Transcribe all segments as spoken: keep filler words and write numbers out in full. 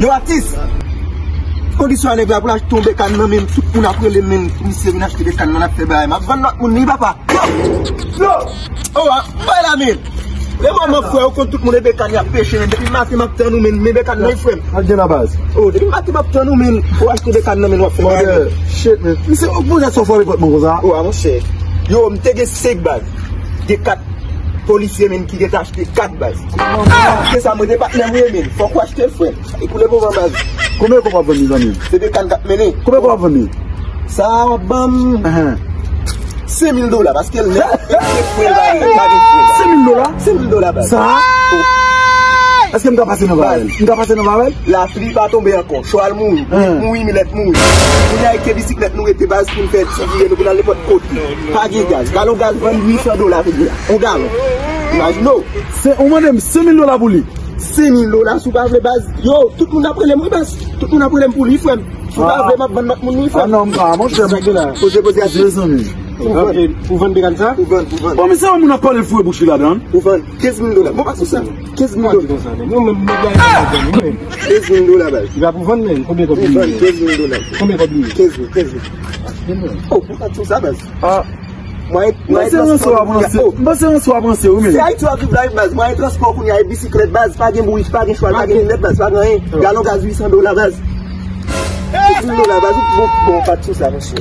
Yo, atis! Kondisyon a nèg la pou l achte yon bekann nan men m, tout moun ap rele men m, misye vin achte bekann nan, ap fè bagay. M ap vann lòt moun li, papa. Yo! Yo! Oh, a, bay la men! Lè mwen, mwen, frè, ou konn tout moun e bekann y ap peche, men depi maten m ap tann ou, men, men bekann nan, frè m. Al gen la baz. Oh, depi maten m ap tann ou, men, ou achte bekann nan, men, w ap fè bagay. Shit, man. Misye, ou poze sou fò repòt mwen konsa. Oh, a, monchè. Yo, m te gen senk baz. Gen kat polisye, men, ki gen achte kat baz. Se sa, mwen te patnè m ye, men. Fòk ou achte l, frè. E koule pou mwen, baz. Konbyen kòb w ap vann li, zanmi m? Se bekann k ap mennen. Konbyen kòb w ap vann li? Sa w ap ban m senk mil dola, paske l nèt, e se fre l pa gen, pa gen fre. Senk mil dola? Senk mil dola, baz. Sa? Èske m ka pase nan vawèl? M ka pase nan vawèl? Lapli pa tonbe ankò. Chwal mouri. Mouri, milèt mouri. Kounye a, e ke bisiklèt nou rete, baz, pou n fè ti vire, nou pou n al nenpòt kote. Pa gen gaz. Galon gaz vann uit san dola, kounye a. Yon galon. Imajine w. Se, ou mande m senk mil dola pou li? Senk mil dola, si w pa vle, baz. Yo, tout moun ap rele m, wi, baz. Tout moun ap rele m pou li, frè m. Si w pa vle, m ap vann lòt moun li, frè m. Ah non, m pa, monchè, m pa la. Poze, poze, atis. Ou vann. Ou vann bekann sa? Ou vann, ou vann. Bon, men se yon moun ap pale foure bouch li ladan. Ou vann. Kenz mil dola. Bon, pa sou sa. Kenz mil dola. Ou menm, nèg la, kenz mil dola, baz. Li pa pou vann, men. Konbyen kòb li ye? Ou vann, kenz mil dola. Konbyen kòb li ye? Kenz mil, kenz mil. Oh, bon, pa sou sa, baz. Ah. Mwen, mwen, m panse ranse w ap ranse. M panse ranse w ap ranse, wi, men. Se Ayiti w ap viv la, wi, baz. Mwen, transpò kounye a, e bisiklèt, baz. Pa gen bourik, pa gen chwal, pa gen milèt, baz. Pa gen anyen. Galon gaz uit san dola, baz. Uit san dola, baz. Bon, bon, pa sou sa, monchè.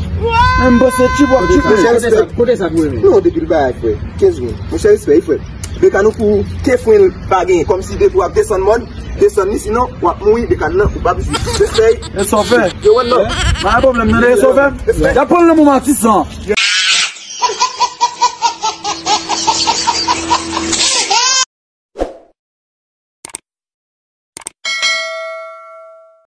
Men m panse tchip w ap tchipe. Monchè, respè. Kote sa pou mwen? Non, depi l bagay, frè. Kenz mil. Monchè, respè, wi, frè. Bekann ou pou ke fren l pa gen. Kòmsi depi w ap desann mòn, desann li, sinon, w ap mouri, bekann nan, ou p ap jwi. Respè. E sa w fè? Yo, wè, non. Pa gen pwoblèm, tande, e sa w fè? Respè. Y ap pran l nan moman atis lan.